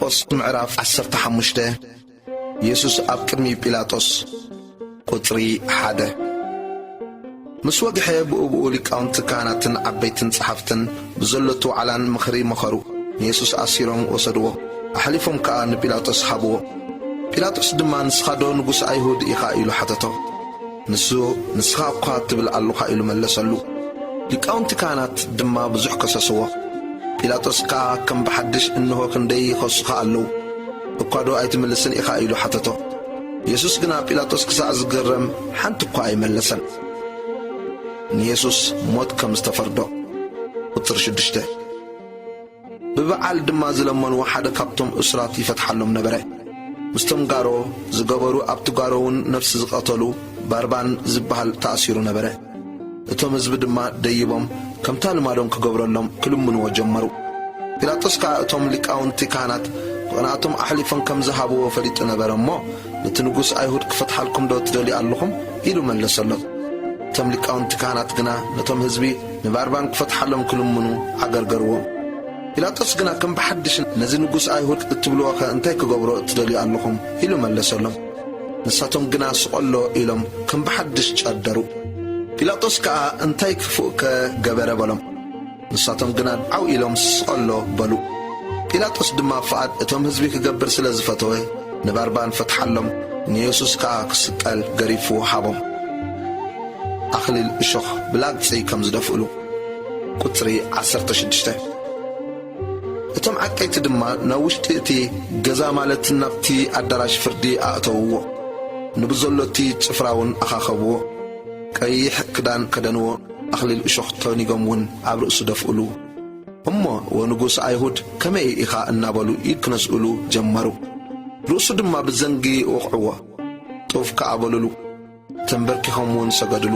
ኦስ ምዕራፍ ዓሰርተ ሓሙሽተ። የሱስ ኣብ ቅድሚ ጲላጦስ። ቁጽሪ ሓደ። ምስ ወግሐ ብኡብኡ ሊቃውንቲ ካህናትን ዓበይትን ጸሓፍትን ብዘሎቱ ዋዕላን ምኽሪ መኸሩ። ንየሱስ ኣሲሮም ወሰድዎ፣ ኣሕሊፎም ከኣ ንጲላጦስ ሃብዎ። ጲላጦስ ድማ፣ "ንስኻ ዶ ንጉስ ኣይሁድ ኢኻ?" ኢሉ ሓተቶ። ንሱ፣ "ንስኻ እኳ ትብል ኣሎኻ" ኢሉ መለሰሉ። ሊቃውንቲ ካህናት ድማ ብዙሕ ከሰስዎ። ጲላጦስ ከኣ ከም ብሓድሽ፣ "እንሆ ክንደይ ይኸሱኻ ኣለዉ፣ እኳ ዶ ኣይትምልስን ኢኻ?" ኢሉ ሓተቶ። የሱስ ግና ጲላጦስ ክሳዕ ዝግረም ሓንቲ እኳ ኣይመለሰን። ንየሱስ ሞት ከም ዝተፈርዶ። ቁጽሪ ሽዱሽተ። ብበዓል ድማ ዝለመንዎ ሓደ ካብቶም እሱራት ይፈትሓሎም ነበረ። ምስቶም ጋሮ ዝገበሩ፣ ኣብቲ ጋሮ እውን ነፍሲ ዝቐተሉ ባርባን ዝበሃል ተኣሲሩ ነበረ። እቶም ህዝቢ ድማ ደይቦም፣ ከምታ ልማዶም ክገብረሎም ክልምንዎ ጀመሩ። ጲላጦስ ከኣ፣ እቶም ሊቃውንቲ ካህናት ብቕንኣቶም ኣሕሊፎም ከም ዝሃብዎ ፈሊጡ ነበረ እሞ፣ "ነቲ ንጉስ ኣይሁድ ክፈትሓልኩም ዶ ትደልዩ ኣለኹም?" ኢሉ መለሰሎም። እቶም ሊቃውንቲ ካህናት ግና ነቶም ህዝቢ፣ ንባርባን ክፈትሓሎም ክልምኑ ዓገርገርዎም። ጲላጦስ ግና ከም ብሓድሽ፣ "ነዚ ንጉስ ኣይሁድ እትብልዎኸ እንታይ ክገብሮ ትደልዩ ኣለኹም?" ኢሉ መለሰሎም። ንሳቶም ግና፣ "ስቐሎ" ኢሎም ከም ብሓድሽ ጨደሩ። ጲላጦስ ከኣ፣ "እንታይ ክፉእከ ገበረ?" በሎም። ንሳቶም ግና፣ "ዓው" ኢሎም፣ "ስቐሎ" በሉ። ጲላጦስ ድማ፣ ፍቓድ እቶም ህዝቢ ክገብር ስለ ዝፈተወ፣ ንባርባን ፈትሓሎም፣ ንየሱስ ከኣ ክስቀል ገሪፉ ሃቦም። ኣኽሊል እሾኽ ብላግጺ ከም ዝደፍእሉ። ቁጽሪ ዓሰርተ ሽዱሽተ። እቶም ዓቀይቲ ድማ ናብ ውሽጢ እቲ ገዛ፣ ማለት ናብቲ ኣዳራሽ ፍርዲ፣ ኣእተውዎ። ንብዘሎ እቲ ጭፍራ እውን ኣኻኸብዎ። ቀይሕ ክዳን ከደንዎ፣ ኣኽሊል እሾኽ ተኒጎም እውን ኣብ ርእሱ ደፍእሉ። እሞ፣ "ወንጉስ ኣይሁድ ከመይ ኢኻ?" እናበሉ ኢድ ክነስእሉ ጀመሩ። ርእሱ ድማ ብዘንጊ ወቕዕዎ፣ ጡፍ ከኣ በሉሉ። ተንበርኪኾም እውን ሰገድሉ።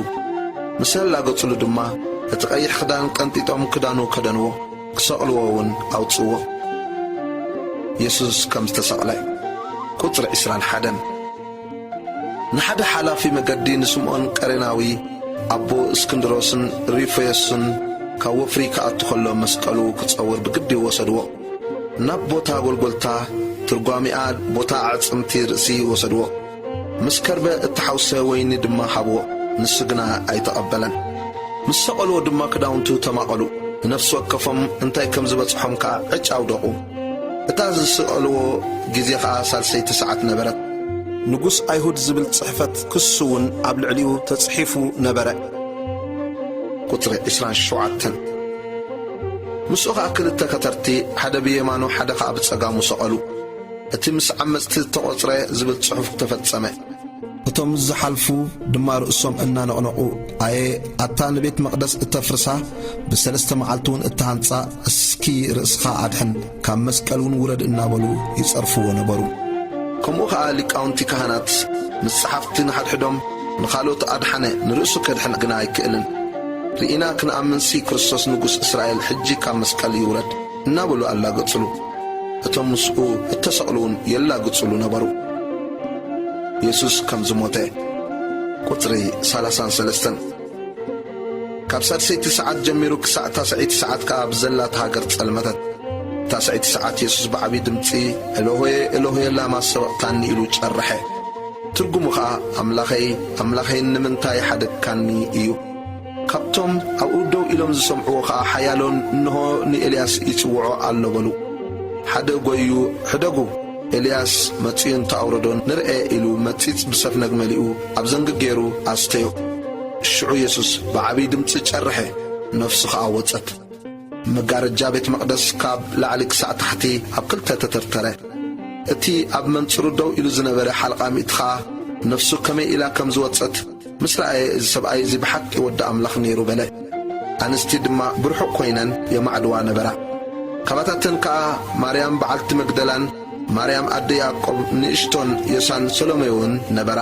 ምስ ኣላገጹሉ ድማ፣ እቲ ቀይሕ ክዳን ቀንጢጦም ክዳኑ ከደንዎ፣ ክሰቕልዎ እውን ኣውጽእዎ። የሱስ ከም ዝተሰቕለ። ቁጽሪ ዕስራን ሓደን። ንሓደ ሓላፊ መገዲ፣ ንስምዖን ቀሬናዊ፣ ኣቦ እስክንድሮስን ሪፎዮስን፣ ካብ ወፍሪ ክኣቱ ኸሎ መስቀሉ ክጸውር ብግዲ ወሰድዎ። ናብ ቦታ ጎልጎልታ፣ ትርጓሚኣ ቦታ ኣዕጽምቲ ርእሲ፣ ወሰድዎ። ምስ ከርበ እተሓውሰ ወይኒ ድማ ሃብዎ፣ ንሱ ግና ኣይተቐበለን። ምስ ሰቐልዎ ድማ ክዳውንቱ ተማቐሉ፣ ንነፍሲ ወከፎም እንታይ ከም ዝበጽሖም ከኣ ዕጭ ኣውደቑ። እታ ዝስቐልዎ ግዜ ኸኣ ሳልሰይቲ ሰዓት ነበረት። ንጉስ ኣይሁድ ዝብል ጽሕፈት ክሱ እውን ኣብ ልዕሊኡ ተጽሒፉ ነበረ። ቁጽሪ ዕስራን ሸውዓተን። ምስኡ ኸኣ ክልተ ከተርቲ፣ ሓደ ብየማኑ ሓደ ኸኣ ብጸጋሙ ሰቐሉ። እቲ ምስ ዓመጽቲ እተቖጽረ ዝብል ጽሑፍ ተፈጸመ። እቶም ዝሓልፉ ድማ ርእሶም እናነቕነቑ፣ "ኣየ፣ ኣታ ንቤት መቕደስ እተፍርሳ፣ ብሰለስተ መዓልቲ እውን እተሃንጻ፣ እስኪ ርእስኻ ኣድሕን፣ ካብ መስቀል እውን ውረድ" እናበሉ ይጸርፍዎ ነበሩ። ከምኡ ኸኣ ሊቃውንቲ ካህናት ምስ ጸሓፍቲ ንሓድሕዶም፣ "ንኻልኦት ኣድሓነ፣ ንርእሱ ከድሕን ግና ኣይክእልን። ርኢና ክንኣምንሲ፣ ክርስቶስ ንጉስ እስራኤል ሕጂ ካብ መስቀል ይውረድ" እናበሉ ኣላገጹሉ። እቶም ምስኡ እተሰቕሉ እውን የላግጹሉ ነበሩ። የሱስ ከም ዝሞተ። ቁጽሪ ሰላሳን ሰለስተን። ካብ ሳልሰይቲ ሰዓት ጀሚሩ ክሳዕ ታስዐይቲ ሰዓት ከኣ ብዘላ እታ ሃገር ጸልመተት። ታስዐይቲ ሰዓት የሱስ ብዓቢ ድምጺ፣ "ኤሎሆየ፣ ኤሎሆየ፣ ላማ ሰበቕታኒ?" ኢሉ ጨርሐ። ትርጉሙ ኸኣ፣ "ኣምላኸይ፣ ኣምላኸይ፣ ንምንታይ ሓደግካኒ?" እዩ። ካብቶም ኣብኡ ደው ኢሎም ዝሰምዕዎ ኸኣ ሓያሎን፣ "እንሆ፣ ንኤልያስ ይጽውዖ ኣሎ" በሉ። ሓደ ጐይዩ፣ "ሕደጉ፣ ኤልያስ መጺኡ እንተ ኣውረዶ ንርኤ" ኢሉ መጺጽ ብሰፍነግ መሊኡ ኣብ ዘንጊ ገይሩ ኣስተዮ። ሽዑ የሱስ ብዓብዪ ድምጺ ጨርሐ፣ ነፍሱ ኸኣ ወጸት። መጋረጃ ቤት መቕደስ ካብ ላዕሊ ክሳዕ ታሕቲ ኣብ ክልተ ተተርተረ። እቲ ኣብ መንጽሩ ደው ኢሉ ዝነበረ ሓለቓ ሚእቲ ኸኣ ነፍሱ ከመይ ኢላ ከም ዝወጸት ምስ ረኣየ፣ "እዚ ሰብኣይ እዚ ብሓቂ ወዲ ኣምላኽ ነይሩ" በለ። ኣንስቲ ድማ ብርሑቕ ኰይነን የማዕድዋ ነበራ። ካባታተን ከኣ ማርያም በዓልቲ መግደላን ማርያም ኣደ ያዕቆብ ንእሽቶን ዮሳን ሰሎሜ እውን ነበራ።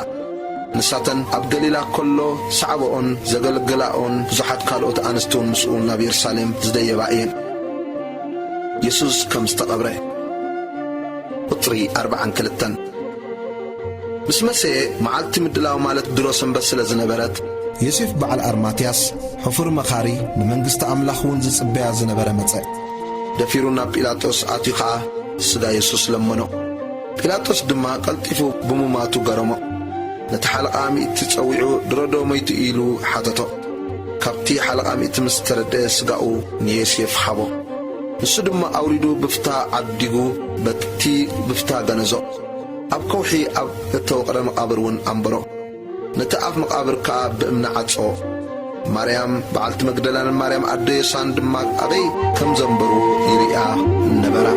ንሳተን ኣብ ገሊላ ከሎ ሳዕባኦን ዘገልገላኦን ብዙሓት ካልኦት ኣንስቲ እውን ምስኡ ናብ የሩሳሌም ዝደየባ እየን። የሱስ ከም ዝተቐብረ። ቁጽሪ ኣርብዓን ክልተን። ምስ መሰየ፣ መዓልቲ ምድላው ማለት ድሮ ሰንበት ስለ ዝነበረት፣ ዮሴፍ በዓል ኣርማትያስ፣ ሕፉር መኻሪ፣ ንመንግስቲ ኣምላኽ እውን ዝጽበያ ዝነበረ መጸ። ደፊሩ ናብ ጲላጦስ ኣትዩ ኸኣ፣ ስጋ የሱስ ለመኖ። ጲላጦስ ድማ ቀልጢፉ ብምማቱ ገረሞ። ነቲ ሓለቓ ሚእቲ ጸዊዑ፣ "ድሮ ዶ ሞይቱ?" ኢሉ ሓተቶ። ካብቲ ሓለቓ ሚእቲ ምስ ተረድአ፣ ስጋኡ ንዮሴፍ ሃቦ። ንሱ ድማ ኣውሪዱ ብፍታ ዓዲጉ በቲ ብፍታ ገነዞ። ኣብ ከውሒ ኣብ እተወቕረ መቓብር እውን ኣንበሮ። ነቲ ኣፍ መቓብር ከኣ ብእምኒ ዓጾ። ማርያም በዓልቲ መግደላን ማርያም ኣደ ዮሳን ድማ ኣበይ ከም ዘንበሩ ይርእያ ነበራ።